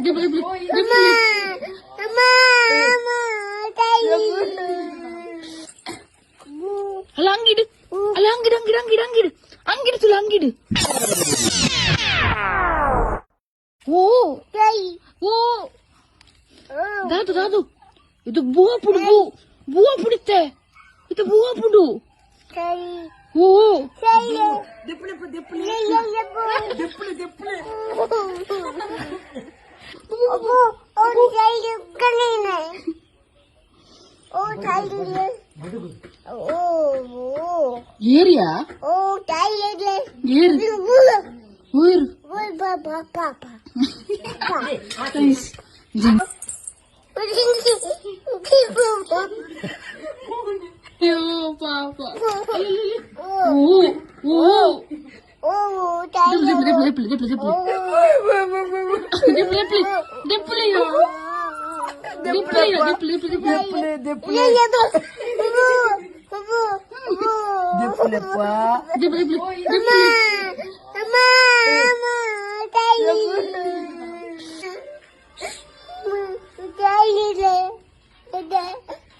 ದೆಪ್ಪು ದೆಪ್ಪು. ಅಲ್ಲ ಅಂಗಿಡು, ಅಲ್ಲ ಅಂಗಿಡು, ಅಂಗಿಡು, ಅಂಗಿಡು, ಅಂಗಿಡು, ಅಂಗಿಡು ತುಳು ಅಂಗಿಡು. ಓ ಓ, ದಾದು ದಾದು ಇದು ಬೂವಪುಡು, ಬೂ ಬೂವಪುಡಿತ್ತೆ, ಇದು ಬೂವಪುಡು. ಓ. ದೆಪ್ಪುಲೆ ದೆಪ್ಪುಲೆ ದೆಪ್ಪುಲೆ ದೆಪ್ಪುಲೆ. ಏರಿಯಾ ಏರು ಊರು. ಅಯ್ಯೋ ಪಾಪ. ಓ ಓ, ದೆಪ್ಪು ದೆಪ್ಪು ದೆಪ್ಪು ದೆಪ್ಪು ದೆಪ್ಪು ದೆಪ್ಪು ದೆಪ್ಪು ದೆಪ್ಪು ದೆಪ್ಪು ದೆಪ್ಪು ದೆಪ್ಪು. ದೆಪ್ಪುಲೆ ದೆಪ್ಪುಲೆ ದೆಪ್ಪುಲೆಪ್ಪ. ದೆಪ್ಪು ದೆಪ್ಪು ದೆಪ್ಪು.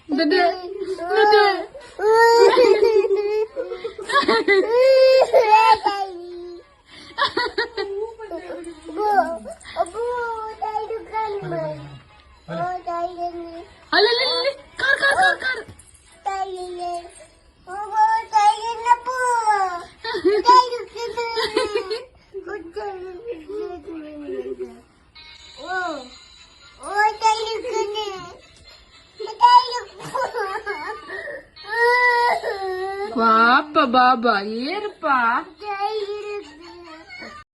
ದದೆ ದದೆ. ಅಲ್ಲ ಅಲ್ಲ ಅಲ್ಲ, ಕಾರ್ ಕಾರ್ ಕಾರ್ ಕಾರ್. ಪಾಪ ಬಾಬಾ, ಏರಪ್ಪ.